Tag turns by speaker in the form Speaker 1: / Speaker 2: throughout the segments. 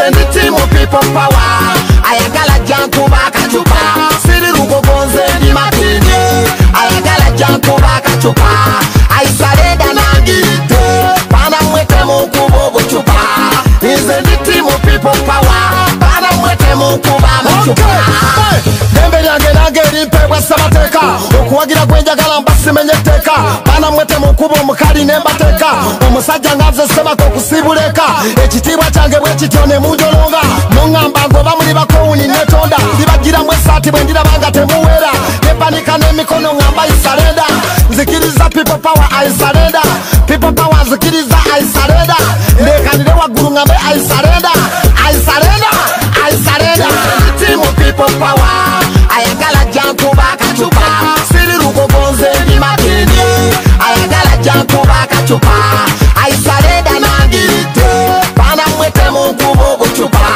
Speaker 1: Nze ndi team people power, ayagala jankuba akacupa. Siri Lugogo nze ndi Makindye, ayagala jankuba akacupa. I surrender nangirite, bana mwete mukuba obucupa. Nze ndi team people power, bana mwete mukuba amacupa. Dembe lyange nange limpebwa ssemateeka, okuwagira gwe njagala mba simenye etteeka. Bana mwete mukuba omukali ne mbateeka, omusajja nga nze ssemaka okusibuleka. Ekitiibwa kyange bwe kityo ne munjolonga, muŋŋamba ngoba muli bakowuni netonda. Ndibagiramu essaati bwe ndiraba nga temuwera, nepanika n'emikono ŋŋamba I surrender. Nzikiriza people power, I surrender. People power nzikiriza, I surrender. Ndekanire waggulu ŋŋambe I surrender, I surrender, I surrender. Team people power, ayagala jankuba akacupa. Siri Lugogo nze ndi Makindye, ayagala jankuba akacupa. I surrender nangirite, bana mwete mukuba obucupa.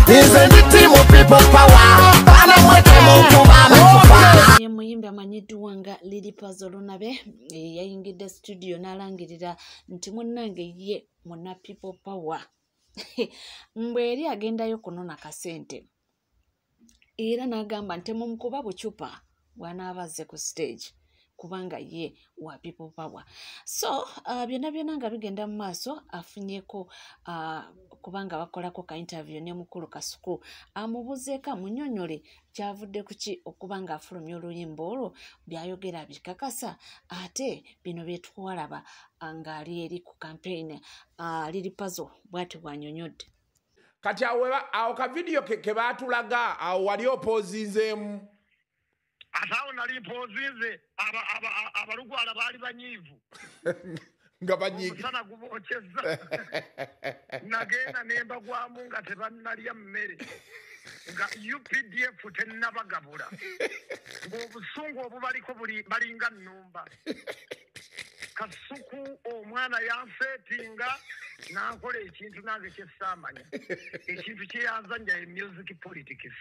Speaker 1: Nze ndi team people power, bana mwete mukuba amacupa.
Speaker 2: Ye muyimbi amanyiddwa nga Lil Pazo Lunabe yayingidde studio n'alangirira nti munnange ye munna people power. Mbwe eri agendayo kunona kasente, era n'agamba nti temumukuba bucupa bw'anaaba azze ku stage kubanga ye wa people power. So byonna byonna nga bigenda mu maaso, afunyeko kubanga bakolako ka interview ne mukulu Kasuku, amubuzeeko amunyonyole kyavudde ku ki okuba nga afulumya oluyimba olwo, byayogera bikakasa ate bino bye twalaba ng'ali eri ku campaign. Lil Pazo bw'ati bw'anyonyodde.
Speaker 3: Kati awo ka video ke baatulaga awo wali opoozinzeemu.
Speaker 4: Ate awo nali mpoozinze, abalugwala baali banyiivu.
Speaker 3: Nga banyiiga.
Speaker 4: Omusana gubokyezza. Nagenda ne mbagwamu nga tebannalya mmere, nga UPDF tennabagabula, ng'obusungu obubaliko buli balinga nnumba. Kasuku omwana yanseetinga n'ankola ekintu nange kye ssaamanya, ekintu kye yanzannya ye music politics,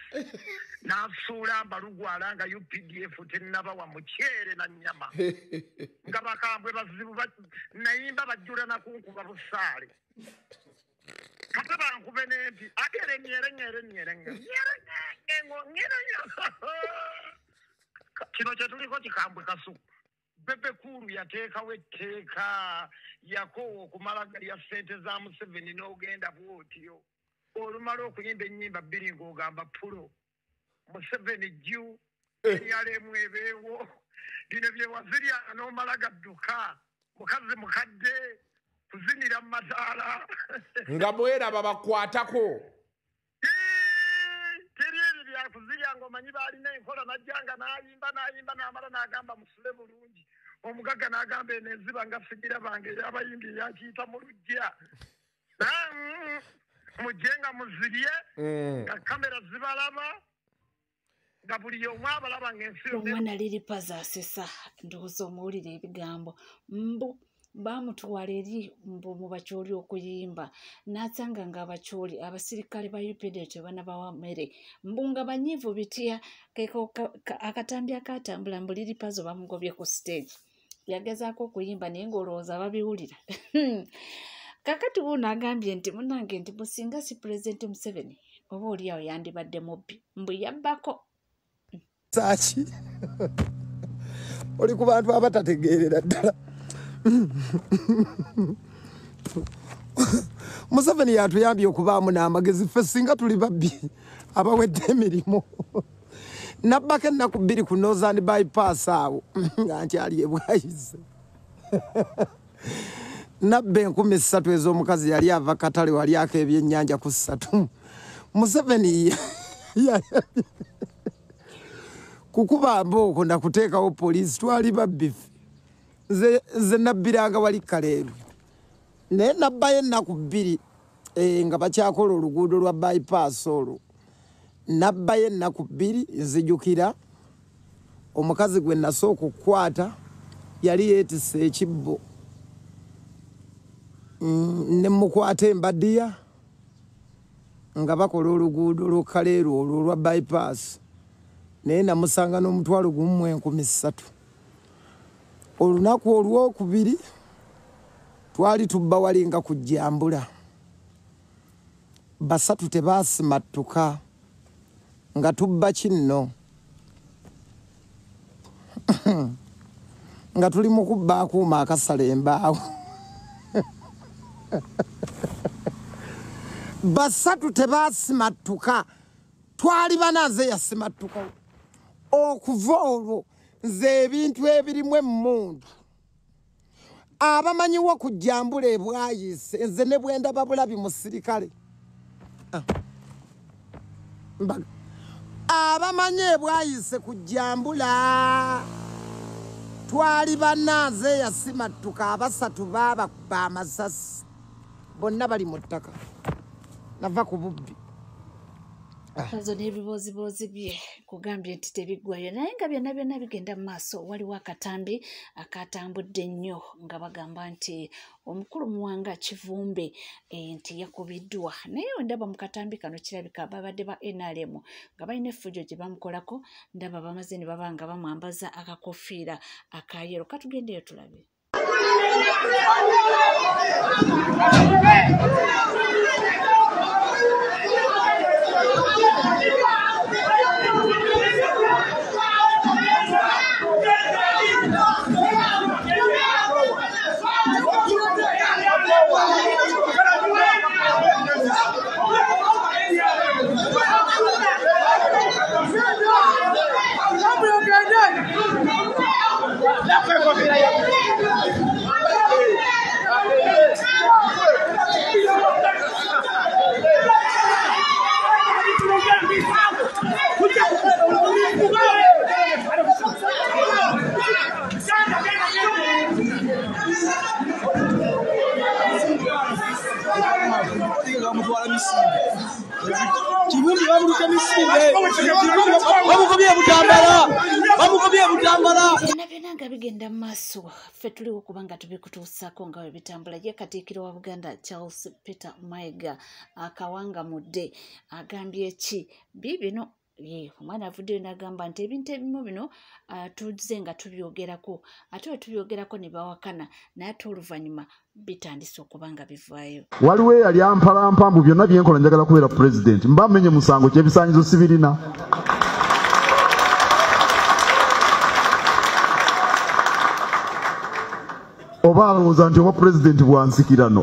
Speaker 4: n'ansuula mbalugwala nga UPDF tennabawa muceere na nnyama, nga bakambwe bazibu nayimba bajjula nakunkuba busaale. Kate bankube n'empi agere nyere nyere nyere nyere nyere nyere. Kino kye tuliko kikambwe Kasuku. Bebe Cool yateekawo etteeka, yakoowa okumala galya ssente za Museveni n'ogenda bw'otyo. Olumala okuyimba ennyimba bbiri ng'ogamba pulo Museveni jju NRM ebeewo, bino bye wazirya n'omala gadduka mukazi mukadde kuzinira mu mataala.
Speaker 3: Nga bweraba bakwatako.
Speaker 4: Teri ebyo byakuzirya ng'omanyi baalina enkola, najjanga n'ayimba n'ayimba n'amala n'agamba musule bulungi. Omugagga n'agamba eno enziba nga sigira bange ey'abayimbi eyakiyita mu luggya. Mujje nga muzirye, nga kamera zibalaba, nga buli omu abalaba ng'ensi yonna.
Speaker 2: Omwana Lil Pazo asesa, ndowooza omuwulira ebigambo. Mbu baamutwala eri mbu mu bakyoli okuyimba, n'asanga ng'abakyoli abasirikale ba UPDF tebanabawa mmere, mbu nga banyiivu bitya. Keeko akatambi akaatambula mbu Lil Pazo bamugobye ku stage, yagezaako okuyimba naye ng'olowooza babiwulira. Kakati wuuno agambye nti munnange nti musinga si Pulezidenti Museveni oba oli awo yandibadde mubbi, mbu yabbako.
Speaker 5: Saaki oli ku bantu abatategeerera ddala. Museveni yatuyambye okubaamu n'amagezi, ffe singa tuli babbi abawedde emirimu. Nabbako ennaku bbiri ku Northern Bypass awo nga nkyali e Bwayizi. Nabba 3,000 ez'omukazi yali ava katale wali ako ebyennyanja ku 3. Museveni kukuba mbooko nakuteekawo poliisi, twali babbi ffe. Nze nabbiranga wali Kaleeru, naye nabbayo ennaku bbiri nga bakyakola oluguudo lwa bypass olwo. Nabbayo ennaku bbiri, nzijukira omukazi gwe nasooka okukwata yali yeetisse ekibbo, ne mukwata embadiya nga bakola oluguudo lw'e Kaleeru olwo olwa bypass, naye namusanga n'omutwalo gumu mu enkumi ssatu. Olunaku olwokubiri twali tubba wali nga ku Jjambula, Basatu tebaasimattuka nga tubba kinno nga tuli mu kubba akuuma akasala embaawo. Basatu tebaasimattuka, twali bana nze yasimattuka. Okuva olwo nze ebintu ebirimu emmundu abamanyiwo kujjambula ebwayise nze ne bwe ndaba bulabi musirikale. Abamanyi ebwayise kujjambula twali bana nze yasimattuka, abasatu baabakuba amasasi bonna bali mu ttaka. Nava ku bubbi.
Speaker 2: Pazo n'ebibooziboozi bye kugambye nti tebiggwayo, naye nga byonna byonna bigenda mu maaso. Waliwo akatambi akatambudde ennyo nga bagamba nti omukulu Muwanga Kivumbi nti yakubiddwa, naye ndaba mu katambi kano kirabika babadde ba NRM nga balina effujjo gye bamukolako. Ndaba bamaze ne baba nga bamwambaza akakofiira akayero. Katugendeyo tulabe.
Speaker 6: Kivumbi bamuluka misinde, bamukobye Butambala, bamukobye Butambala.
Speaker 2: Byonna byonna nga bigenda mu maaso, ffe tuliwo kubanga tubikutuusaako nga bwe bitambula. Ye Katikkiro wa Buganda Charles Peter Mayiga akawangamudde agambye ki biibino. Omwana avuddeyo n'agamba nti ebintu ebimu bino tuzze nga tubyogerako, ate bwe tubyogerako ne bawakana, naye ate oluvannyuma bitandise okuba nga bivaayo.
Speaker 7: Waliwo eyali ampalampa mbu byonna byenkola njagala kubeera pulezidenti, mba mmenye musango ky'ebisaanyizo sibirina. Oba alowooza nti obwa pulezidenti bwa nsikirano.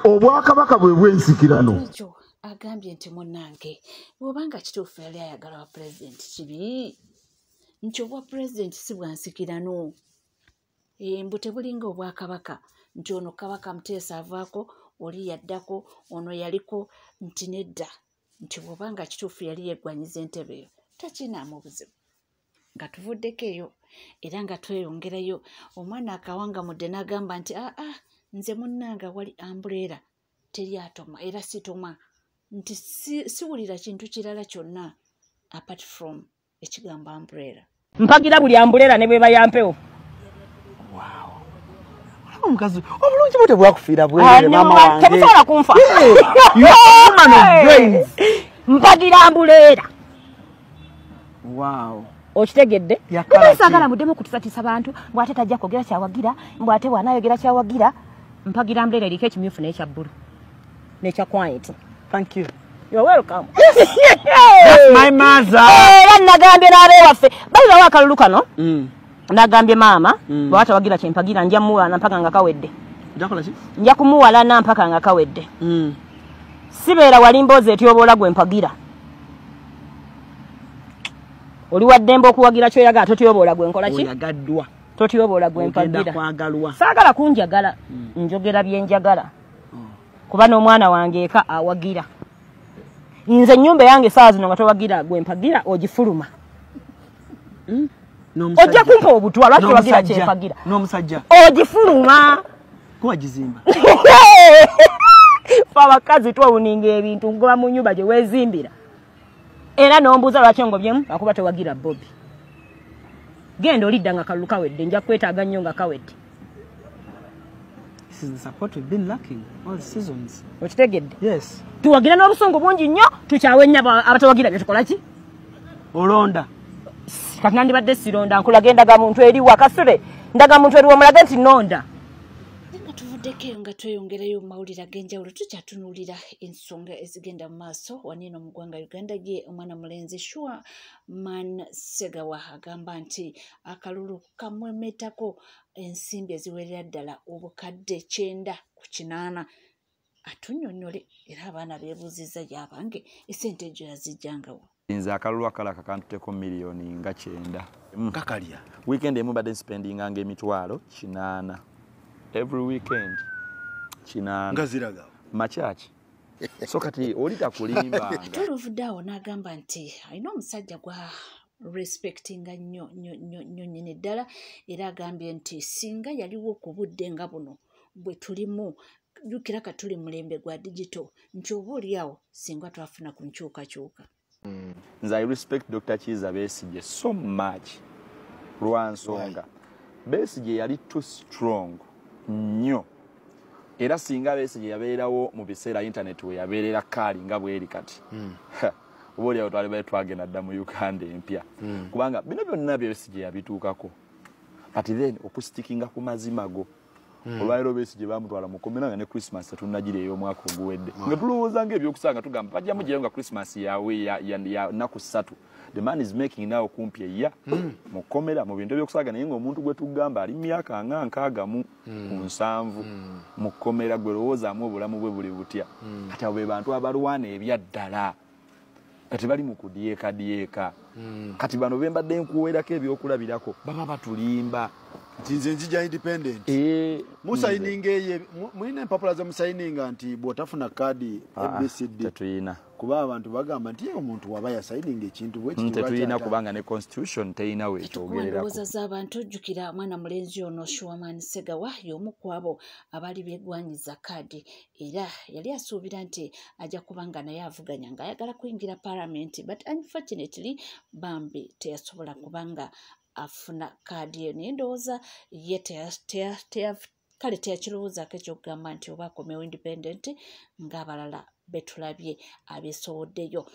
Speaker 7: Obwakabaka bwe bw'ensikirano.
Speaker 2: Agambye nti munnange bw'obanga kituufu yali ayagala wa pulezidenti kibi nti obwa pulezidenti si bwa nsikirano, mbu tebulinga obwakabaka nti ono Kabaka Muteesa avaako, oli yaddako, ono yaliko, nti nedda, nti bw'obanga kituufu yali yeggwanyiza entebe eyo takinaamu buzibu. Nga tuvuddeko eyo era nga tweyongerayo, omwana akawangamudde n'agamba nti aa nze munnange wali ambuleera teri atoma era sitoma, nti siwulira kintu kirala kyonna apart from ekigambo umbrella.
Speaker 8: Mpagira buli umbrella ne bweba yampewo.
Speaker 6: Wow. Omukazi obulungi bwo tebwakufiira bwerere mama wange.
Speaker 8: Tebusobola kunfa.
Speaker 6: You are a woman of brains.
Speaker 8: Mpagira umbrella.
Speaker 6: Wow.
Speaker 8: Okitegedde? Saagala muddemu kutisatiisa bantu bw'ate tajja kwogera kyawagira, bw'ate bw'anaayogera kyawagira. Mpagira umbrella eriko ekimyufu n'ekya bbulu n'ekya quiet.
Speaker 6: Thank you.
Speaker 8: You're welcome.
Speaker 6: Yes. That's my mother.
Speaker 8: Era nagambye n'abeewaffe bali akalulu kano. Nagambye maama bw'ata wagira kyempagira nja muwalana mpaka nga kawedde. Nja kumuwalana mpaka nga kawedde. Sibeera wali mboozi etyoboola gwe mpagira. Oli wa ddembe okuwagira kyoyagala, totyoboola gwe nkola ki?
Speaker 6: Oyagaddwa.
Speaker 8: Totyoboola gwe mpagira. Saagala kunjagala, njogera bye njagala. Kuba n'omwana wange eka awagira. Nze ennyumba yange essaawa zino nga towagira gwe mpagira ogifuluma. Ojja kumpa obutwa lwaki towagira kyempagira?
Speaker 6: N'omusajja.
Speaker 8: Ogifuluma.
Speaker 6: Kuwagizimba.
Speaker 8: Ffe abakazi twawuninga ebintu ngoba mu nnyumba gye weezimbira. Era n'ombuuza lwaki ongobyemu akuba towagira Bobi. Genda olidda nga kalulu kawedde, nja kwetaaga nnyo nga kawedde.
Speaker 6: This is the support we've been lacking all seasons.
Speaker 8: Okitegedde?
Speaker 6: Yes.
Speaker 8: Tuwagira n'obusungu bungi nnyo, tukyawe nnyo abatawagira bye tukola ki?
Speaker 6: Olonda.
Speaker 8: Kati nandibadde sironda, nkulaga endagamuntu eriwa kasule. Ndagamuntu eriwa mulage nti nonda.
Speaker 2: Tuvuddeko eyo nga tweyongerayo mu mawulire ag'enjawulo, tukyatunuulira ensonga ezigenda mu maaso wano mu ggwanga Uganda. Ye omwana mulenzi Sure Man Segawa agamba nti akalulu kamwemetako ensimbi eziwerera ddala 980,000. Atunnyonnyole era abaana beebuuzizza yabange essente egyo yazijjangawo.
Speaker 9: Nze akalulu akalala kakantuteko 9 million.
Speaker 10: Kakalya.
Speaker 9: Weekend emu mbadde spendinganga 800,000 every weekend, 800.
Speaker 10: Nga ziraga?
Speaker 9: Makyaki. So kati oli takulimbanga.
Speaker 2: Ate oluvudde awo n'agamba nti alina omusajja gwa respectinga nnyo nnyo nnyo nnyo nnyini ddala, era agambye nti singa yaliwo ku budde nga buno bwe tulimu, jjukira ka tuli mulembe gwa digital, nti oba oli awo singa twafuna ku nkyukakyuka.
Speaker 9: Nze I respect Dr. Kiiza Besigye so much lwa nsonga Besigye yali too strong nnyo, era singa Besigye yabeerawo mu biseera internet we yabeerera kaali nga bweri kati, oba oliawo twali bale twagenda dda mu Uganda empya, kubanga bino byonna Besigye yabituukako. But then okustickinga ku mazima go, olwaleero Besigye bamutwala mu kkomera nga ne Christmas tetunnagira ey'omwaka oguwedde, nga tulowooza nga ebyokusanga tugamba bajja mugirayo nga Christmas yawe ya nnaku 3. The man is making now kumpi eya mu kkomera mu bintu ebyokusaaga, naye ng'omuntu gwe tugamba ali myaka nga 67 mu kkomera, gwe lowoozaamu obulamu bwe buli butya. Kati abo be bantu abalwana ebyaddala nga tebali mu kudyekadyeka. Kati bano be mbadde nkuweerako ebyokulabirako baba batulimba.
Speaker 10: Nti nze nzija independent. Musayininga eye mulina empapula zemusayininga nti bw'otafuna kaadi ABCD?
Speaker 9: Tetuyina.
Speaker 10: Kuba abantu bagamba nti ye omuntu waba yasayininga ekintu bwe kityo.
Speaker 9: Tetuyina, kubanga ne constitution teyina weekyogererako.
Speaker 2: Ndowooza z'abantu, ojjukira mwana mulenzi ono Sure Segawa y'omu ku abo abaali beegwanyiza kaadi, era yali asuubira nti ajja kuba nga naye avuganya ng'ayagala kuyingira paalamenti, but unfortunately bambi teyasobola kubanga afuna kaadi eyo. Naye ndowooza ye kale teyakirowoozaako ekyokugamba nti oba akomewo independent ng'abalala betulabye abeesowoddeyo.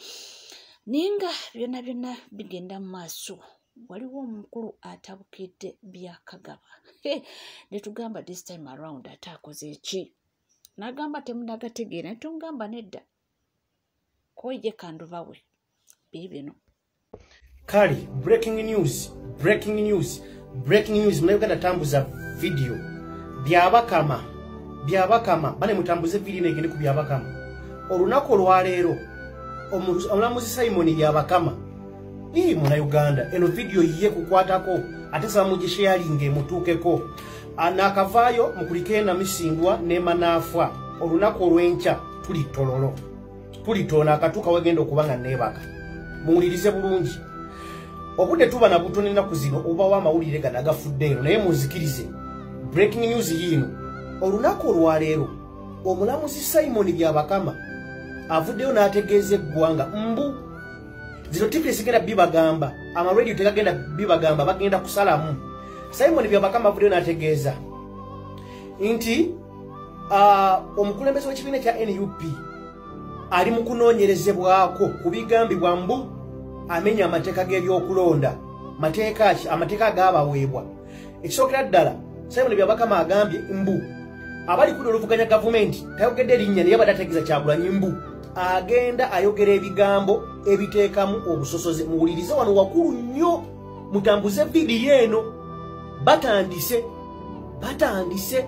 Speaker 2: Naye nga byonna byonna bigenda mu maaso, waliwo omukulu atabukidde Byakagaba, ne tugamba this time around ate akoze ki? N'agamba temunagategeera, ne tumugamba nedda, koye kandubawe biibino.
Speaker 11: Kale, breaking news, breaking news, breaking news! Munauganda, tambuza video Byabakama. Byabakama bane, mutambuze video negende ku Byabakama. Olunaku olwaleero omulamuzi Simon Byabakama, ii munauganda, eno video ye kukwatako, ate saba mugisharinge emutuukeko. Nakavaayo mukulike na misindwa ne manafwa. Olunaku olw'enkya tuli Tololo, tuli tona akatuuka wegenda okuba nga neebaka. Muwulirize bulungi, obudde tuba na butono ennaku zino obawo amawulire gano agafudde eno, naye munzikirize, breaking news yiino. Olunaku olwaleero omulamuzi Simon Byabakama avuddeyo n'ategeeza eggwanga mbu zino TV sigenda bibagamba, amaradio tegagenda bibagamba, bagenda kusalamu. Simon Byabakama avuddeyo n'ategeeza nti omukulembeze w'ekibiina kya NUP ali mu kunoonyerezebwako ku bigambibwa mbu amenya amateeka g'ebyokulonda. Mateeka ki? Amateeka agaabaweebwa. Ekisookera ddala, Simon Byabakama agambye mbu abali kudda oluvuganya gavumenti, tayogedde erinnya naye abadde ategeeza Kyagulanyi, mbu agenda ayogera ebigambo ebiteekamu obusosoze. Muwulirize wano wakulu nnyo, mutambuze vidiyo eno. Batandise, batandise,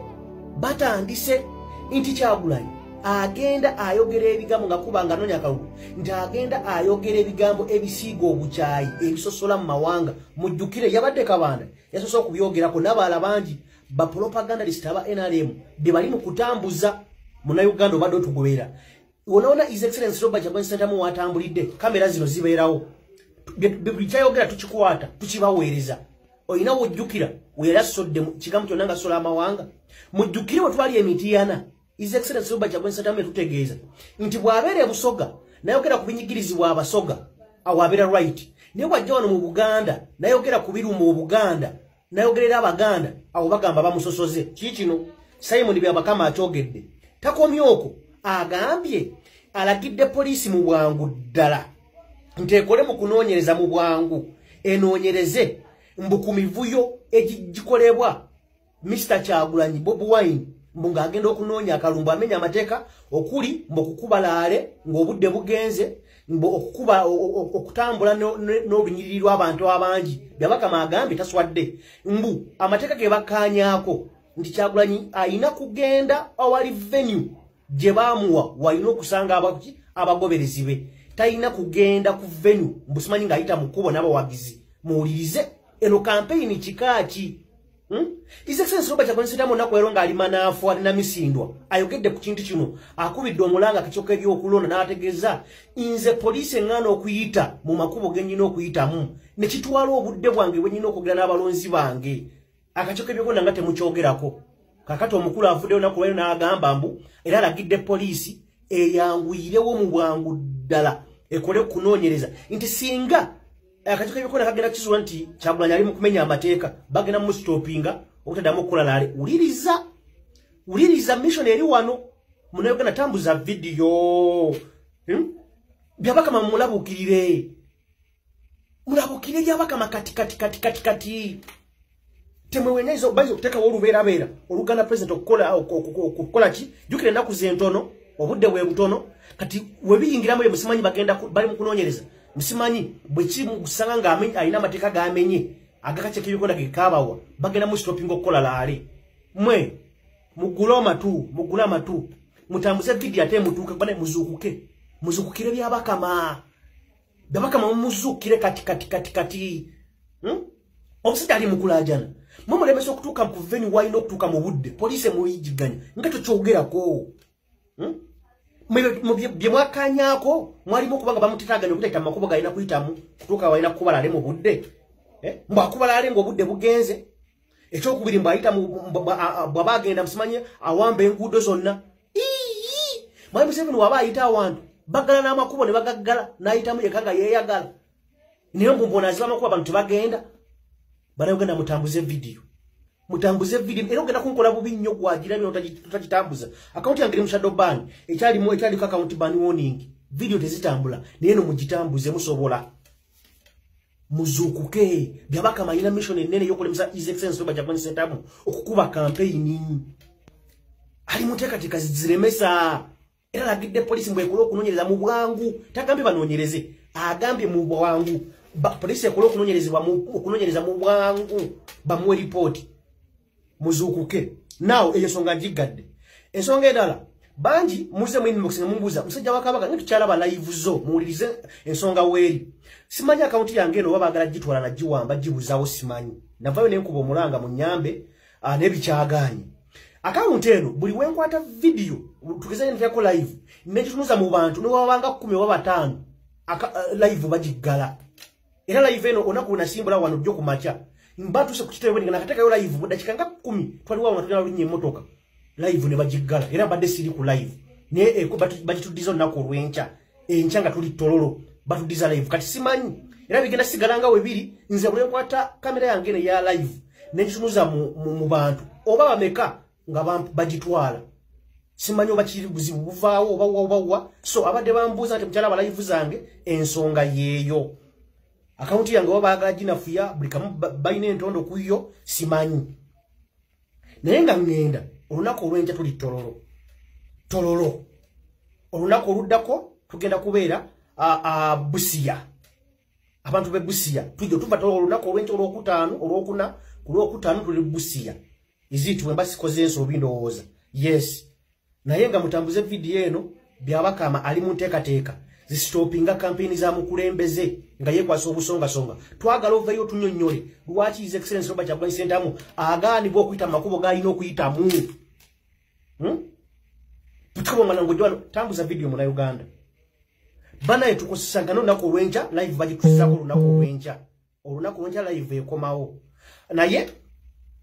Speaker 11: batandise nti Kyagulanyi agenda ayogera ebigambo nga kuba nga anoonya akalulu, nti agenda ayogera ebigambo ebisiiga obukyayi, ebisosola mu mawanga. Mujjukire yabadde Kabanda yasoose okubyogerako, n'abalala bangi bapropagandalist aba NRM bye bali mu kutambuza. Munnayuganda obadde otugoberera wonaona, His Excellence Robert Kyagulanyi Ssentamu watambulidde, kamera zino zibeerawo, buli kyayogera tukikwata tukibaweereza. Olina wojjukira we yali asodde kigambo kyonna nga sola amawanga. Mujjukire we twali emitiyana, His Excellence Robert Kyagulanyi Ssentamu yatutegeeza nti bw'abeera e Busoga nayogera ku binyigirizibwa Abasoga, awo abeera right, naye bw'ajja wano mu Buganda nayogera ku biruma Obuganda, nayogerera Abaganda, awo bagamba bamusosoze. Kiikino Simon Byabakama akyogedde. Takomye okwo, agambye alagidde poliisi mu bwangu ddala nti ekole mu kunoonyereza mu bwangu, enoonyereze mbu ku mivuyo egikolebwa Mr Kyagulanyi Bobi Wine. Mbu ng'agenda okunoonya akalumbu amenya amateeka okuli mbu okukuba laale ng'obudde bugenze, mbu okukuba okutambula n'olunyiriri lw'abantu abangi. Byabakama agambye taswadde mbu amateeka ge bakkaanyaako nti Kyagulanyi ayina kugenda awali venue gye baamuwa walina okusanga abagoberezi be. Talina kugenda ku venue mbu simanyi ng'ayita mu kkubo n'abawagizi. Muwulirize eno kampeyini kika ki? His Excellency Robert Kyagulanyi Ssentamu olunaku leero ng'ali manaafu alina misindwa ayogedde ku kintu kino, akubidde omulanga akakiiko k'ebyokulonda n'ategeeza nze poliisi eŋŋaana okuyita mu makubo ge nnyina okuyitamu ne kitwala obudde bwange bwe nnyina okwogera n'abalonzi bange. Akakiiko k'ebyokulonda nga temukyogerako. Kaakati omukulu avuddeyo olunaku lwaleero n'agamba mbu era alagidde poliisi eyanguyirewo mu bwangu ddala ekole kunoonyereza nti singa akakiiko k'ebyokulonda kagenda kizuula nti Kyagulanyi ali mu kumenya amateeka bagenda musitopinga obutaddamu okukola laale. Wuliriza, wuliriza mission eri wano. Munnayuganda tambuza vidiyo. Byabakama mulabuukirire, mulabuukirire Byabakama kati kati kati kati kati. Temweweneza bayinza okuteekawo olubeerabeera oluganda president okukola ki? Jjukira ennaku z'entono, obudde bwe butono, kati we biyingiramu ebyo musimanyi bagenda bali mu kunoonyereza. Musimanyi bwe kimusanga nga alina amateeka g'amenye agakakiiko k'ebyokulonda ge kaabawa bagenda musitopinga okukola laale. Mmwe muggule amatu, muggule amatu, mutambuze vidiyo ate mutuuke bane muzuukuke, muzuukukire Byabakama. Byabakama mumuzuukire kati kati kati kati. Omusajja ali mu kulaajana. Mwe mulemesa okutuuka ku venue w'alina okutuuka mu budde, poliisi emuyigiganya nga tokyogerako. Bye mwakkaanyaako mwalimu okuba nga bamutetaaganya okutayita mu makubo g'alina kuyitamu kutuuka walina kukuba laale mu budde. Mbu akuba laale ng'obudde bugenze. Ekyokubiri mbu ayita bw'aba agenda musimanyi awamba enguudo zonna. Mwami Museveni w'aba ayita awantu baggala n'amakubo ne bagaggala n'ayitamu yekka nga yeeyagala. Naye mbu mbona aziba amakubo abantu tebagenda. Bannayuganda mutambuze vidiyo, mutambuze vidiyo. Era ogenda kunkola bubi nnyo gwagirabye otagitambuza. Akawunti yange eri mu shadow ban, ekyalimu ekyaliko akawunti ban warning, vidiyo tezitambula. Naye eno mugitambuze musobola. Muzuukuke. Byabakama alina mission ennene ey'okulemesa His Excellency Robert Kyagulanyi Ssentamu okukuba kampeyini. Ali mu nteekateeka ziremesa. Era alagidde poliisi mbu ekole okunoonyereza mu bwangu. Tagambye banoonyereze, agambye mu bwangu. Poliisi ekole okunoonyereza mu bwangu bamuwe ripooti. Muzuukuke. Naawe eyo ensonga ngiggadde. Ensonga endala, bangi muzze mu inbox ne mumbuuza musajja wa Kabaka nga tukyalaba live zo, muwulirize ensonga weeri. Simanyi akawunti yange eno oba baagala gitwala nagiwamba gibuzaawo simanyi. Navaayo ne nkuba omulanga mu nnyambe n'ebikyagaanyi. Akawunti eno buli we nkwata vidiyo tugeze nteekako live ne gitunuza mu bantu ne wabanga 10 oba 5 live bagiggala. Era live eno olunaku lwe nasimbula wano jjo ku makya mba ntuuse ku kitebe nga nakateekayo live mu ddakiika nga 10 twaliwo awo nga tulina lulinnya emmotoka live ne bagiggala. Era mbadde siri ku live naye bagituddiza olunaku olw'enkya, enkya nga tuli Tororo batuddiza live. Kati simanyi era bigenda sigala nga we biri. Nze bwe nkwata kamera yange eno eya live ne ngitunuza mu bantu oba bameka nga bagitwala. Simanyi oba kiri buzibu buvaawo oba wa oba wa. So abadde bambuuza nti mukyala aba live zange ensonga yeeyo. Akawunti yange oba baagala ginafuya buli kamu balina entondo ku yo simanyi. Naye nga ŋŋenda olunaku olw'enkya tuli Tororo. Tororo. Olunaku oluddako tugenda kubeera Busia. Abantu b'e Busia. Tujja tuva Tororo olunaku olw'enkya olwokutaano, olwokuna, ku lwokutaano tuli Busia. Iziti bwe mba sikoze ensobi ndowooza. Yes. Naye nga mutambuze vidiyo eno, Byabakama ali mu nteekateeka zisitopinga kampeyini za mukulembeze nga yeekwasa obusongasonga. Twagala oveeyo otunnyonnyole lwaki His Excellency Robert Kyagulanyi Ssentamu agaanibwa okuyita mu makubo g'alina okuyitamu. Tukabongana ng'ojja wano, tambuza vidiyo Munnayuganda. Banaye tukusisinkana olunaku olw'enkya, live bagitusizaako olunaku olw'enkya. Olunaku olw'enkya live ekomawo. Naye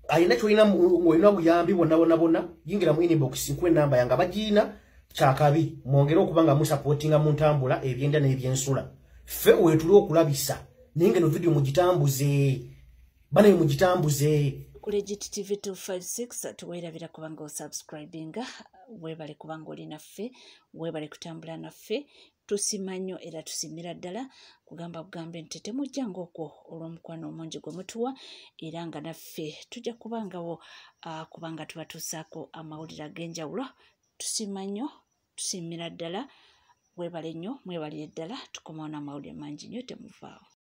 Speaker 11: alina ky'olina ng'olina obuyambi bwonna bwonna bwonna, yingira mu inbox nkuwe ennamba yange abagiina kyakabi mwongere okuba nga musapootinga mu ntambula ebyenda n'ebyensula. Ffe weetuli okulabisa naye ng'eno vidiyo mugitambuze, banaye mugitambuze.
Speaker 2: Ku Legit TV 256 tuweerabira kubanga osubscribinga, weebale kubanga oli naffe, weebale kutambula naffe. Tusima nnyo era tusimira ddala kugamba bugambe nti temujjanga okwo olw'omukwano omungi gwe mutuwa, era nga naffe tujja kubangawo kubanga tubatuusaako amawulire ag'enjawulo. Tusima nnyo, tusimira ddala, weebale nnyo, mwebalire ddala. Tukomawo n'amawulire mangi nnyo, temuvaawo.